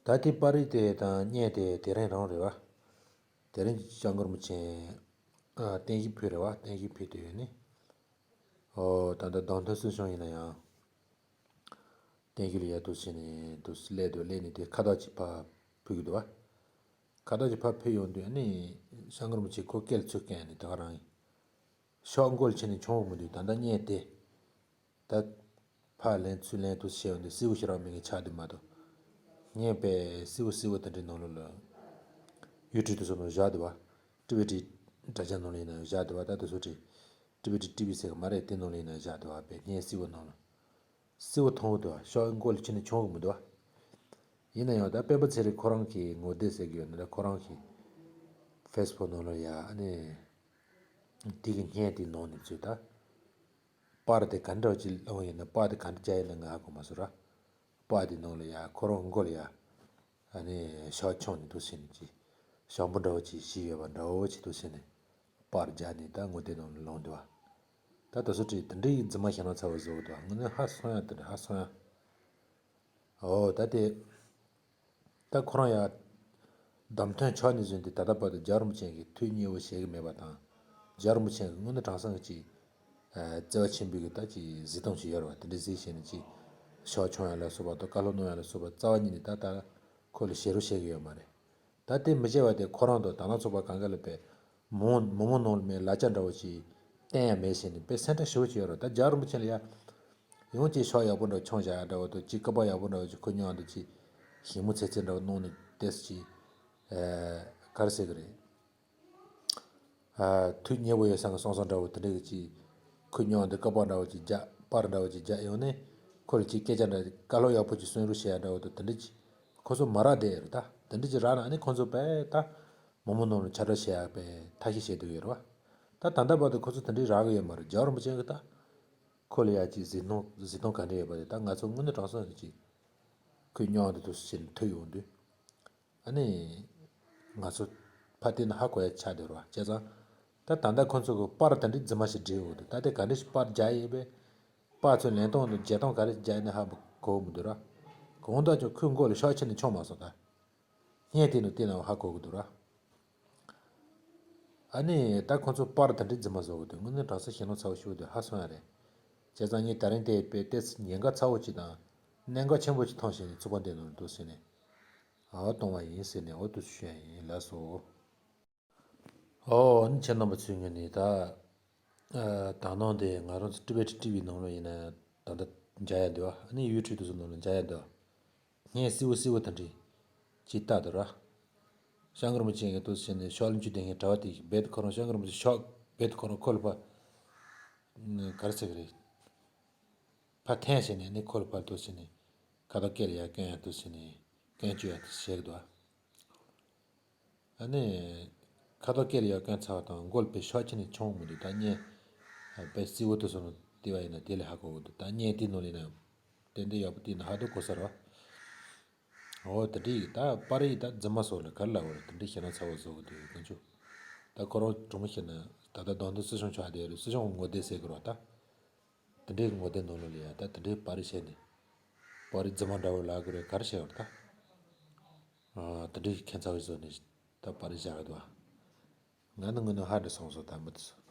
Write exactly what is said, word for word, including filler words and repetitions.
ད་དེ་པར་རིས་དེ་དང་བརྙན་དེ་དེ་རིང་རང་རེད་བ། དེ་རིང་སྐྱབས་མགོན་རིན་པོ་ཆེ་ཨ་བརྟན་བཞུགས་ཕུལ་རེད་བ། བརྟན་བཞུགས་ཕུལ་དུས་ནི། ཨོ་ད་ལྟ་རྡུང་ཐོན་སྲིད་གཞུང་ཡིན་ན་ཡང་། བརྟན་བཞུགས་ལ་ཡར་འདུག་བྱས་ནས་འདུག་སླེབས་འདུག་སླེབས་ནས་དེ་ཁ་བཏགས་ཅིག་ཕར་ཕུལ་གི་འདུག་བ། ཁ་བཏགས་ཅིག་ཕར་ཕུལ་ཡོང་དུས་ཨ་ནི་སྐྱབས་མགོན་རིན་པོ་ཆེ་ཁོ་སྐད་ལ་ཚུར་བཀལ་ནས་དེ་ག་རང་ཡིན། ཤོག་མགོ་ལ་ཕྱིན་ནས་མཆོང་འོང་གི་འདུག་ད་ལྟ་བརྙན་དེ། ད་ཕར་ལེན་ཚུར་ལེན་དུ་བྱས་ཡོང་དུས་སྲིད་པ་ཞེ་དྲག་མི་ངན་ཆགས་འདུག་མ་གཏོགས། བརྙན་པས་སྲིད་པ་སྲིད་པ་དེ་འདྲའི་ནང་ལོགས་ལ། ཡུ་ཊུབ་དེ་ཚོ་ནང་བཞག་འདུག་བ། ཊི་བི་ཊི་དྲ་རྒྱ་ནང་ལ་ཡིན་ན་བཞག་འདུག་བ། ད་དེ་ཚོ་ཊི་བི་ཊི་ཊི་བི་ཟེར་གི་མ་རེད། དེ་ནང་ལ་ཡིན་ན་བཞག་འདུག་བ། པས་བརྙན་སྲིད་པ་ནང་ལ། སྲིད་པ་མཐོང་གི་འདུག་བ། ཤོག་མགོ་ལ་ཕྱིན་ནས་མཆོང་གི་མི་འདུག་བ། ཡིན་ན་ཡང་ད་སྤེན་པ་ཚེ་རིང་ཁོ་རང་གི་ངོ་དེབ་ཟེར་གི་ཡོད་ན་ད་ཁོ་རང་གི་ཕེ་སི་བུག་ནང་ལ་ཡ་ཨ་ནི། དེ་གི་བརྙན་དེ་ནང་ནས་བཙོས་ད། པར་དེ་ག་འདྲ་ཅིག་བླངས་ཡིན་ན་པར་དེ་ག་འདྲ་རྒྱག་ཡིན་ན་ང་ཧ་གོ་མ་སོང་ར། པར་དེ་ནང་ལ་ཡ་ཁོ་རང་མགོ་ལ་ཡ། ཨ་ནི་ཤོག་མཆོང་ནས་འདུག་བྱས་ནས་ཅིག་ཞང་པོ་འདྲ་བོ་ཅིག་བཞུགས་ཡོད་པ་འདྲ་བོ་ཅིག་འདུག་བྱས་ནས་པར་རྒྱག་ནས་ད་ངོ་དེབ་ནང་ལ་བླངས་འདུག་བ། ད་དེ་ཚོ་ཅིག་དེ་འདྲའི་རྫུན་མ་ཞེ་དྲག་ཚ་བོ་བཟོ་གི་འདུག་བ། དངོས་གནས་ཧ་སོང་ཡ། དེ་འདྲ་ཧ་སོང་ཡ། ཨོ་ད་དེ། ད་ཁོ་རང་ཡ། བདམས་ཐོན་ཆགས་ནས་བཟུང་སྟེ་ད་ལྟ་བར་དུ་རྒྱལ་བ་རིན་པོ་ཆེ་གི་ཐུགས་མཉེས་པོ་བཞེས་གི་མེད་པ་དང་། རྒྱལ་བ་རིན་པོ་ཆེ་གི་དངོས་གནས་དྲང་གནས་ཀྱི་ཅིག་ཨ་བརྩེ་བ་ཆེན་པོའི་གི་ད་ཅིག་གཟིགས་སྟངས་ཅིག་ཡོད་རེད་བ། དེ་འདྲ་གཟིགས་བྱས་ནས་ཅིག་ཤོག་མཆོང་ཡ་ལ་སོགས་པ་དང་བཀའ་སློབ་གནང་ཡ་ལ་སོགས་པ་རྩ་བ་ཉིད་ནས་ད་ད་ཁོ་ལ་བྱེད་རོགས་བྱེད་གི་ཡོད་མ་རེད། ད་དེ་མི་བྱེད་པ་དེ་ཁོ་རང་དང་དང་བླངས་ཚོགས་པ་གང་ག་ལ་དཔེ་མི་མང་མི་མང་ནང་ལ་མེད་ལ་ཅག་འདྲ་བོ་ཅིག་བསྟན་ཡ་མེད་བྱས་ནས་དཔེ་སེམས་ཁྲལ་ཞེ་པོ་ཅིག་ཡོད་རེད། ད་རྒྱལ་བ་རིན་པོ་ཆེ་ལ་ཡ། ཡང་ཅིག་ཤོག་ཡག་པོ་འདྲ་བོ་མཆོང་བཞག་ཡ་འདྲ་བོ་དང་ཅིག་བཀའ་པོད་ཡག་པོ་འདྲ་བོ་ཅིག་ཁོ་མཉམ་དུ་ཅིག་ཞིབ་མོ་ཚད་ཚད་འདྲ་བོ་གནང་ནས་ཏོག་ཙམ་ཅིག་ཨ་ག་རེ་ཟེར་གི་རེད། ཨ་ཐུགས་མཉེས་པོ་ཡོད་བསམ་གི་སོང་སོང་འདྲ་བོ་དེ་འདྲ་གི་ཅིག་ཁོ་མཉམ་དུ་བཀའ་པོད་འདྲ་བོ་ཅིག་རྒྱག་པར་འདྲ་བོ་ཅིག་རྒྱག་ཡོང་ནས་ཁོ་ལ་ཅིག་སྐད་ཆ་འདྲ་བཀའ་སློབ་ཡག་པོ་ཅིག་གསུང་རོགས་བྱེད་ཡ་འདྲ་བོ་དང་དེ་འདྲ་ཅིག་ཁོ་ཚོ་མ་རག་བསྡད་ཡོད་རེད། ད་དེ་འདྲ་ཅིག་རག་ན་ཨ་ནི་ཁོ་ཚོ་དཔེ་ད་མི་མང་ནང་ལ་ཁྱབ་བསྒྲགས་བྱེད་ཡ་དཔེ་ཐབས་ཤེས་བྱེད་འདོད་ཡོད་རེད་བ། ད་ད་ལྟ་བར་དུ་ཁོ་ཚོ་དེ་འདྲ་རག་གི་ཡོད་མ་རེད། རྒྱལ་བ་རིན་པོ་ཆེ་གི་ད། ཁོ་ལ་ཡ་ཅིག་གཟིགས་སྣང་གཟིགས་སྟངས་ག་འདྲ་ཡོད་པ་རེད། ད་ང་ཚོ་དངོས་གནས་དྲང་གནས་ཀྱི་ཅིག་ཁོས་མཉམ་དུ་འདུག་སེ་ཐུག་ཡོང་དུས། ཨ་ནི། ང་ཚོ་ཕར་བལྟས་ན་ཧ་གོ་ཡ་ཆགས་བསྡད་རེད་བ། བྱས་ཙང་། ད་ད་ལྟ་ཁོ་ཚོ་གི་པར་དེ་འདྲའི་རྫུན་མ་ཞིག་བསྒྲིགས་ཡོད་འདུག་ད་དེ་ག་འདྲ་ཞིག་པར་རྒྱག་ཡིན་པས། པར་ཚོའི་ལེན་སྟངས་དང་རྒྱག་སྟངས་ག་རེ་རྒྱག་ཡིན་ན་ཧ་གོ་གི་མི་འདུག་ར། གང་ལྟར་ཀྱང་ཁོའི་མགོ་ལ་ཤོག་ཁྱེར་ནས་མཆོངས་མ་སོང་ད། བརྙན་དེ་ནས་བལྟས་ན་ཧ་གོ་གི་འདུག་ར། ཨ་ནི་ད་ཁོ་ཚོ་པར་དེ་འདྲའི་རྫུན་མ་བཟོ་གི་འདུག་དངོས་གནས་དྲང་གནས་ཞེད་སྣང་ཚ་བོ་ཞིག་འདུག་ཧ་སོང་ཡ་རེད། བྱས་ཙང་ངས་ད་རིང་དེ་དཔེ་ཏོག་ཙམ་ཉེན་ཁ་ཚ་བོ་ཅིག་དང་། གནད་འགག་ཆེན་པོ་ཅིག་མཐོང་ཞིང་ནས་ཚུགས་པ་འདི་ནང་འདུག་ཟེར་ནས། ཨ་བ་གཏོང་བ་ཡིན་ཟེར་ནས་འོ་འདུག་ཞུ་ཡ་ཡིན། ལགས་སོ། ཨོ་ཨ་ནི་ཁྱེད་རྣམ་པ་ཚོའི་ངོས་ནས་ད། ཨ་དག་སྣང་དེ་ང་རང་ཚོ་ཊི་བི་ཊི་ཊི་བི་ནང་ལ་ཡིན་ན་ད་ལྟ་མཇལ་ཡ་འདུག་ཨ་ནི་ཡུ་ཊུབ་དེ་ཚོ་ནང་ལ་མཇལ་ཡ་འདུག་བརྙན་སྲིད་པ་སྲིད་པ་དེ་འདྲའི་ཅིག་ལྟ་འདུག་ར། སྐྱབས་མགོན་རིན་པོ་ཆེ་གིས་འདུག་སེ་བྱས་ནས་ཤོག་ལེབ་བཅུ་དེ་ངས་གྲྭ་པ་དེ་རྦད་དེ་ཁོ་རང་སྐྱབས་མགོན་རིན་པོ་ཆེ་ཤོག་རྦད་དེ་ཁོ་རང་ཁོ་ལ་ཕར། ག་རེ་ཟེར་གི་རེད། ཕར་འཐེན་བྱས་ནས་ནི་ཁོ་ལ་ཕར་འདུག་སེ་བྱས་ནས་ཁ་དོག་སྐེ་ལ་ཡར་བསྐོན་ཡ་འདུག་སེ་བྱས་ནས་བསྐོན་བཅུག་ཡ་དེ་བྱེད་གི་འདུག་ཨ། ཨ་ནི། ཁ་དོག་སྐེ་ལ་ཡར་བསྐོན་ཚར་བ་དང་མགོ་ལ་དཔེ་ཤོག་ཁྱེར་ནས་མཆོངས་མི་འདུག་ད་བརྙན། དཔེ་སྲིད་པ་དེ་ཚོ་ནང་བལྟས་པ་ཡིན་ན་དེ་ལས་ཧ་གོ་གི་འདུག་ད་བརྙན་དེ་ནང་ལ་ཡིན་ན། ཏན་ཏན་ཡག་པོ་བལྟས་ན་ཧ་ཏོ་གོ་ས་རེད་བ། འོ་དེ་འདྲ་ཡིན་ད་པར་རིས་ད་རྫུན་མ་བཟོ་ལ་ག་རེ་ལབ་དགོས་རེད། དེ་འདྲ་ཞེད་སྣང་ཚ་བོ་བཟོ་གི་འདུག་དཀོན་མཆོག་ད་ཁོ་རང་དྲང་མོ་བཤད་ན་ད་ལྟ་རྡུང་རྡེག་སྲིད་གཞུང་ཆགས་བསྡད་རེད། སྲིད་གཞུང་གི་ངོ་དེབ་ཟེར་གི་རེད་བ་ད། དེ་འདྲའི་གི་ངོ་དེབ་ནང་ལོགས་ལ་ཡ་ད་དེ་འདྲའི་པར་རིས་བྱས་ནས། པར་རིས་རྫུན་མ་འདྲ་བོ་ལབ་དགོས་རེད། ག་རེ་བྱས་པ་རེད་ད། ཨ་དེ་འདྲའི་ཁྱད་མཚར་བོ་བཟོས་ནས་ད་པར་རིས་བཞག་གི་འདུག་བ། ང་ནི་དངོས་གནས་ཧ་འདྲ་སོང་སོང་ད་མི་དེ་ཚོ།